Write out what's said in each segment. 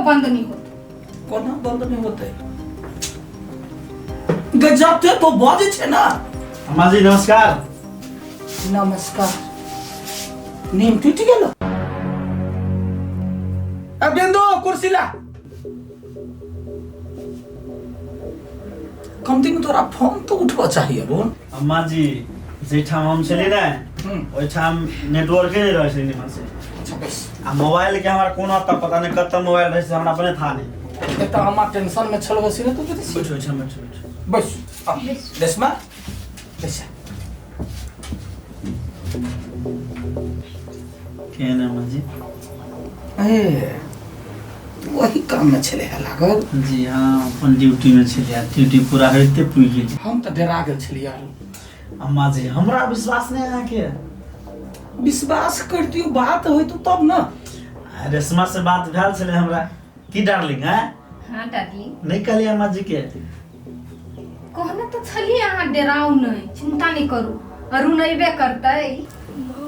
बंद नहीं होत। कोना बंद नहीं होते गजब तो बजे छे ना। अम्मा जी नमस्कार। नमस्कार। नीम टूटि गेलो। अब बिंदु कुर्सी ला। कमती में तोरा फोन तो उठबा चाहिए अरुण। अम्मा जी जाहिठाम हम छलियै ने ओहिठाम नेटवर्के नहि रहै छै निमन से। अच्छा बस। आ मोबाइल के हमरा कोना तक पता नहि कतऽ मोबाइल रहै छै, हमरा अपने था नहि। एतऽ अम्मा टेंशन में छल बसी ने तू बुझै छी। बैठो ओहिठाम बैठो बैठो। बैस आ, रेशमा बैस। केहन अम्मा जी? ए वही काम में छलै है लागल। जी हाँ, अपन ड्यूटी में छलियै, ड्यूटी पूरा होइते पुगि गेली। हम तऽ डरा गेल छलियै अरुण। अम्मा जी हमरा विश्वास नहीं अहाँके। विश्वास करतियो बात होइतो तब न। रेशमा से बात भेल छलै हमरा की डार्लिंग है? हाँ डार्लिंग। नहीं कहलियै अम्मा जी के? कहने तो छलियै अहाँ डराउ नहीं, चिंता नहीं करू, अरुण अयबे करतै।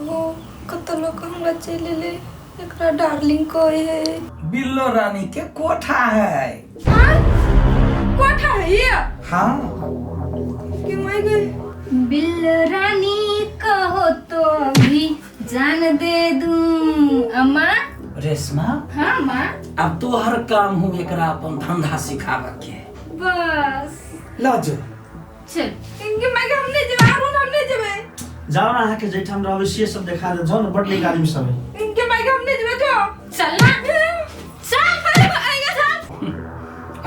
हो कत लोग हमरा चलि एलै, एकरा डार्लिंग कहे है। बिल्लो रानी के कोठा है। हाँ? कोठा है ये? हाँ। कि मैं गई? बिल्लो रानी कहो तो अभी जान दे दूं अम्मा। रेशमा। हाँ माँ। अब तोहर काम हूँ एकरा अपन धंधा सिखावे के। बस। ल जो। चल। इनके मैं हम नहीं जेबै अरुण, हम नहीं जेबै। जाओ ना अहाँके जैठाम रहबै से सब देखा दे, जाओ ना, बड़ नीक आदमी सब है। इनके मैं हम नहीं जेबै, जाओ। चल ना। चल पहिले आएगा चल।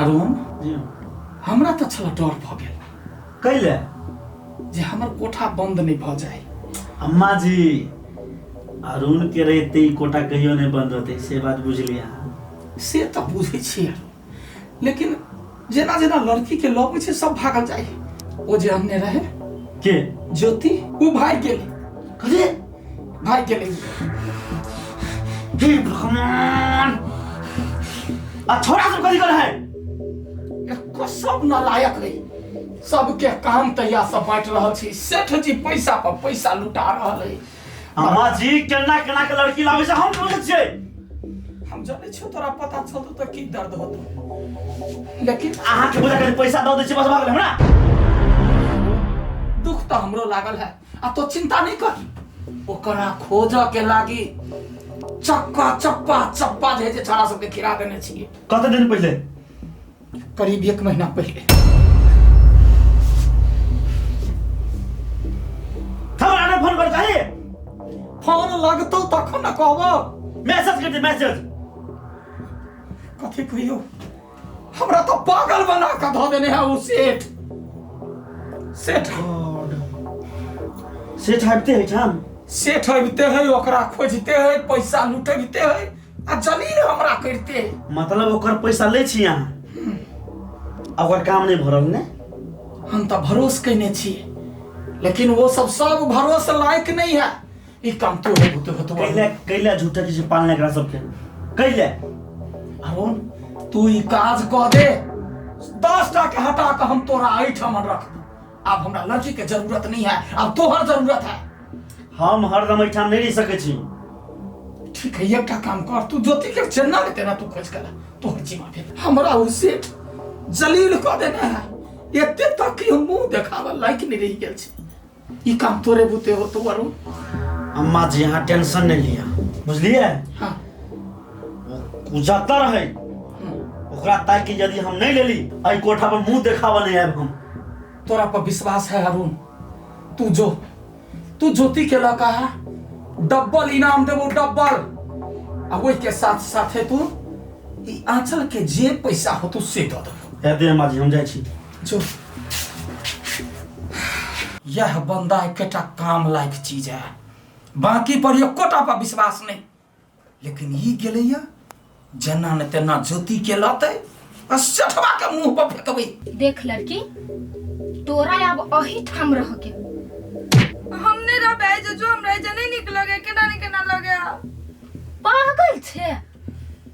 अरुण। जी। हमरा तऽ छल डर भऽ गेल। कैले? जे हमर कोठा बंद नहीं भऽ जाए। अम्मा जी अरुण के रहते ई कोठा कहियो नहीं बंद होते, से बात बुझलियै अहाँ। से तऽ बुझै छियै, लेकिन जेना जेना लड़की के लबै छै सब भागल जाए। ओ जे हमने रहे के ज्योति, ओ भागि गेलै। कथी भागि गेलै? हे भगवान, आ छोरा सब कथी कर है? एको सब नालायक है, सबके काम तैया सब बांटि रहल छी। सेठ जी पैसा पर पैसा लुटा रहल है। अम्मा जी केना केना के लड़की लाबै छै हम बुझै छियै। हम जानै छियौ तोरा पता चलतौ तऽ की दर्द होतौ, लेकिन अहाँके बुझा के पैसा दऽ दै छियै बस भऽ गेलै। हमरा दुख तऽ हमरो लागल है। आ तो चिंता नहीं कर, ओकरा खोजऽ के लागी चक्का चप्पा चप्पा जे है छाड़ा सबके खिरा देने छियै। कते दिन पहिले? करीब 1 महीना पहिले। हमरा नहि फोन कर चाही। फोन लगतौ तखन ने कहबो। मैसेज कर दे, मैसेज। कथी कहियो, हमरा तो पागल बना के धऽ देने है उ सेठ। सेठ सेठ आबिते है ठाम? सेठ अबिते है, ओकरा खोजते है, पैसा लुटेबते है आ जलील हमरा करते है। मतलब ओकर पैसा लै छी अहाँ, आ ओकर काम नहि भरल ने? हम तऽ भरोस कयने छी, लेकिन वो सब सब भरोस लायक नहीं है। ई काम तो है होते होते। कैले कैले झूठा किसी पालने एकरा सबके कैले? अरुण तू ई काज कऽ दे, 10 टा के हटा के हम तोरा एहिठाम रख दू। आब हमरा लड़की के जरूरत नहीं है, आब तोहर जरूरत है। हम हरदम एहिठाम नहीं रह सकै छी। ठीक है, एकटा काम कर, तू ज्योति के चेन्ना लेते ना, तू खोज के ला, तोहर जिम्मा भेल। हमरा उ सेठ जलील कऽ देने है, एते तक कि हम मुंह देखाबऽ लायक नहीं रहि गेल छी। ई काम तोरे बुते होतो अरुण। अम्मा जी अहाँ टेंशन नहीं लिया, बुझलिए? हाँ। ओ जतऽ रहै ओकरा ताकि यदि हम नहीं लेली एहि कोठा पर मुंह देखाबऽ नहीं आयब हम। तोरा पर विश्वास है अरुण, तू जो तू ज्योति के लगा है डबल इनाम देबो, डबल। आ ओहि के साथ साथे तू ई आंचल के जे पैसा हो तू से दऽ देबो। दे अम्मा जी हम जाइ छी। जो यह बंदा एकेटा काम लायक चीज है, बाकी पर एकोटा पर विश्वास नहीं। लेकिन ई गेलैया जेना ने तेना ज्योति के लतै आ सेठवा के मुंह पर फेंकबै। देख लड़की, तोरा अब अही ठाम रह के। हम नहीं रहबै जे जो हमरा जे नहीं नीक लगे, केना ने केना लगे। पागल छे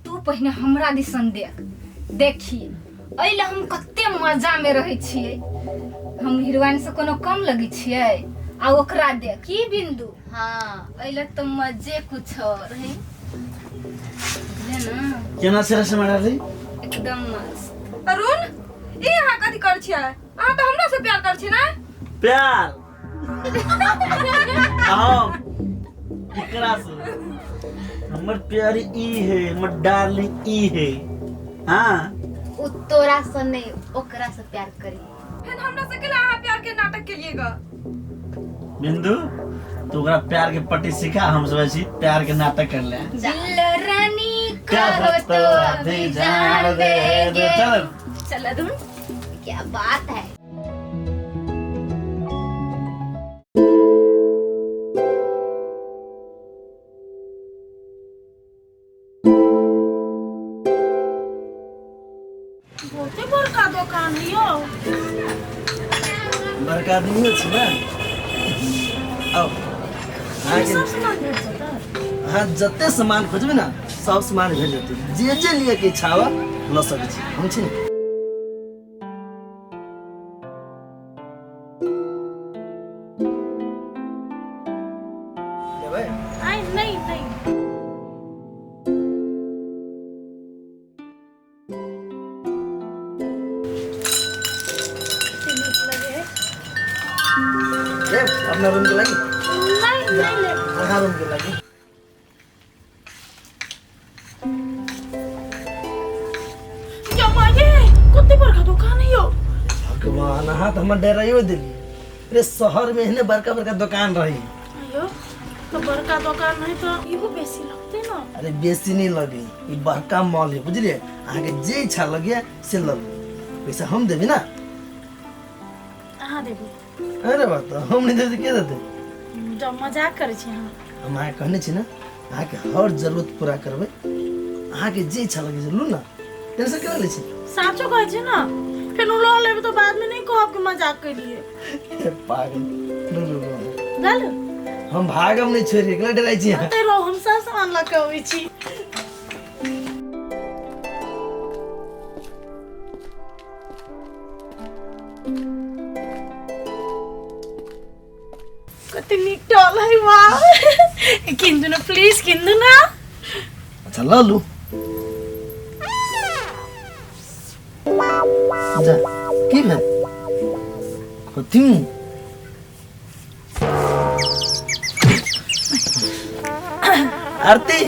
तू, पहिने हमरा दिसन देख। देखी एहि लए हम कते मजा में रहै छियै, हम हीरोइन से कोनो कम लगै छियै? आ ओकरा देख की बिंदु। हाँ एहि लए तऽ मजे कुछ और है, बुझले न? ने। केना छै रे समय डार्लिंग? एकदम मस्त। अरुण, ई अहाँ कथी करै छियै? अहाँ तऽ हमरा से प्यार करै छियै ने? प्यार हम एकरा से, हमर प्यारी ई है, हमर डार्लिंग ई है। हाँ, उ तोरा से नहीं, ओकरा से प्यार करी। फिर हमरा से केला अहाँ प्यार के नाटक केलिए ग? बिंदु, तू ओकरा प्यार के पट्टी सिखा, हम सब छी प्यार के नाटक कर ले। दिल रानी क्या कहो तो अभी जान देंगे। चल चल अरुण। क्या बात है। बहुते बड़का दोकान है यौ। बड़का आदमी छी ने। आओ, अहाँके सब सामान भेट जेतै? अहाँ जते सामान खोजबै ने सब सामान भेट जेतै। जे जे लिए के इच्छा हुआ लऽ सकै छी, हम छी ने। लेबै? आइ नहीं नहीं। लेब अपना रूम के लागी? नहीं नहीं लेब। अहाँ रूम के लागी। यौ माये, कते बड़का दोकान है यौ। भगवान, अहाँ तऽ हमर डराइयो देलियै रे। शहर में एहने बड़का बड़का दोकान रही। यौ तो बड़का दोकान है तो इहो बेसी लगते ना? अरे बेसी नहीं लगे, ई बड़का मॉल है, बुझलिए? अहाँके जे इच्छा लगे से लऽ लू, पैसा हम देबै ना। अहाँ देबै? अरे बात, हम नहीं देबै तऽ के देतै? जब मजाक करै छी अहाँ। हम अहाँके कहने छी ने, अहाँके हर जरूरत पूरा करबै। अहाँके जे इच्छा लगे से लू ना, टेंशन केना लै छी? साचो कहै छी ना? फेर लऽ लेबै तो बाद में नहीं कहब कि मजाक केलिए। ए पागल, लू लू लू। लऽ लू। हम भागम नहीं छोड़ि के, केना डराइ छी अहाँ? ओतै रहू, हम सब सामान लऽ के अबै छी। कते नीक टॉल है, वाह! किन दू ना, प्लीज किन दू ना। अच्छा लऽ लू, जा। की भेल? कथी? आरती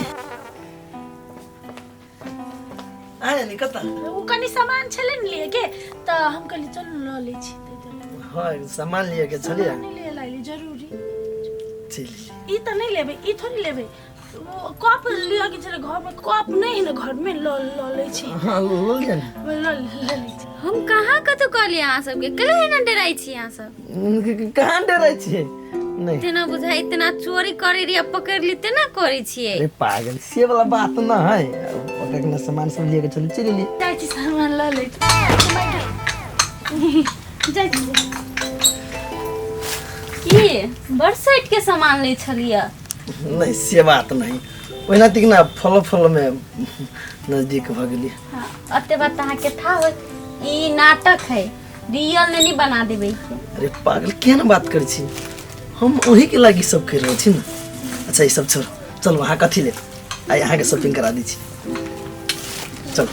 आय नी कतऽ? ओ कनि सामान छलै ने लिए के, तऽ हम कहली चलू लऽ लै छी ताहि दुआरे। हाँ, सामान लिए के छलियै? सामान नहि लिए लाइली जरूरी। चलि। ई तऽ नहि लेबै, ई थोड़ी लेबै। ओ कप लिअ के छलै घरमे, कप नहि है ने घरमे, लऽ लऽ लै छी। हाँ, लऽ लिअ ने। लऽ लऽ लै छी। हम कहाँ कतौ कहलियै अहाँ सबके? कले एना डराइ छी अहाँ सब? कहाँ डरै छियै? नहीं। तेना बुझाइ तेना चोरी करे रहियै, पकड़ ली तेना करै छियै। अरे पागल, से वाला बात न है। ओकरा के सामान सब लिए के चलू, चलि एलियै। जाइ छी, सामान लऽ लै छी, जाइ छी। की बड़ सैट के सामान लै छलियै? नहीं, से बात नहीं, ओहिना तिक ना फलो फलो में नजदीक भऽ गेलियै। हाँ, अते बात अहाँके था होत, ई नाटक है, रियल नहीं बना देबै के। अरे पागल, केहन बात करै छी? हम ओही के लागी सब करि रहल छी ने। अच्छा ई सब छोड़, चलू, अहाँ कथी लेब? आइ अहाँके शॉपिंग करा दै छी, चलू।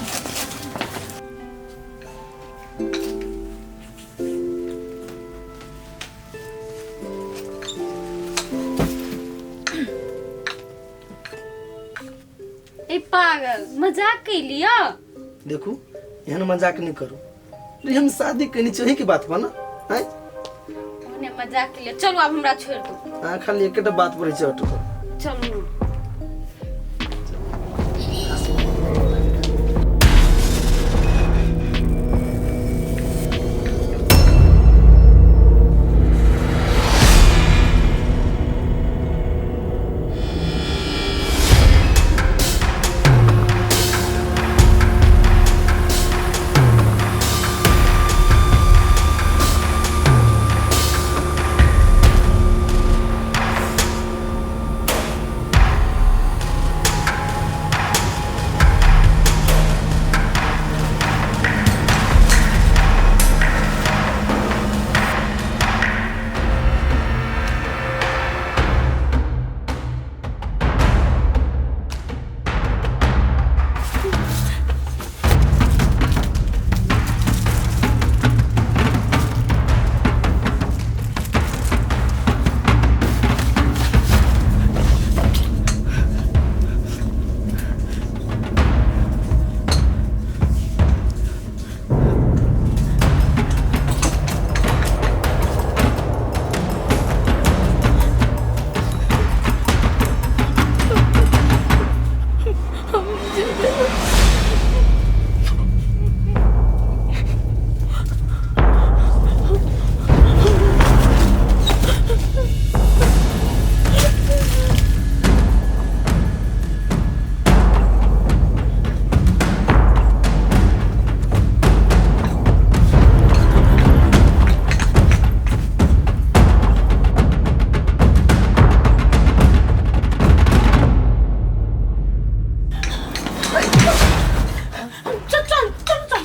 ए पागल, मजाक कैलियो? देखू, एहन मजाक नहि करू रे। हम शादी केने छी ओही के बात पर ना आँय? ओने मजाक कैलियो। चलू, आब हमरा छोड़ि दू। अहाँ खाली एकेटा बात पर छै अटकल। चलू।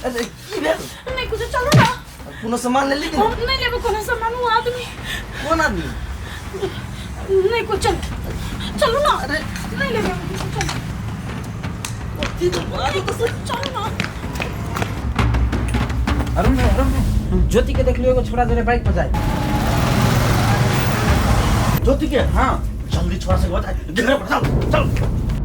अरे की भेल? नहीं कुछ, चलू ना। कोनो सामान लेली कि हम नहीं लेबै कोनो सामान, ओ आदमी। कोन आदमी? नहीं कुछ, चल चलू ना। अरे नहीं लेबै हम कुछ, चल। कथी तो बात तो सही। चलू ना। अरुण भाई, अरुण भाई, ज्योति के देख लियो, एगो छोरा जोरे बाइक पर जाए। ज्योति के? हाँ। जल्दी छोरा से बचा, घेरे पर चल चल।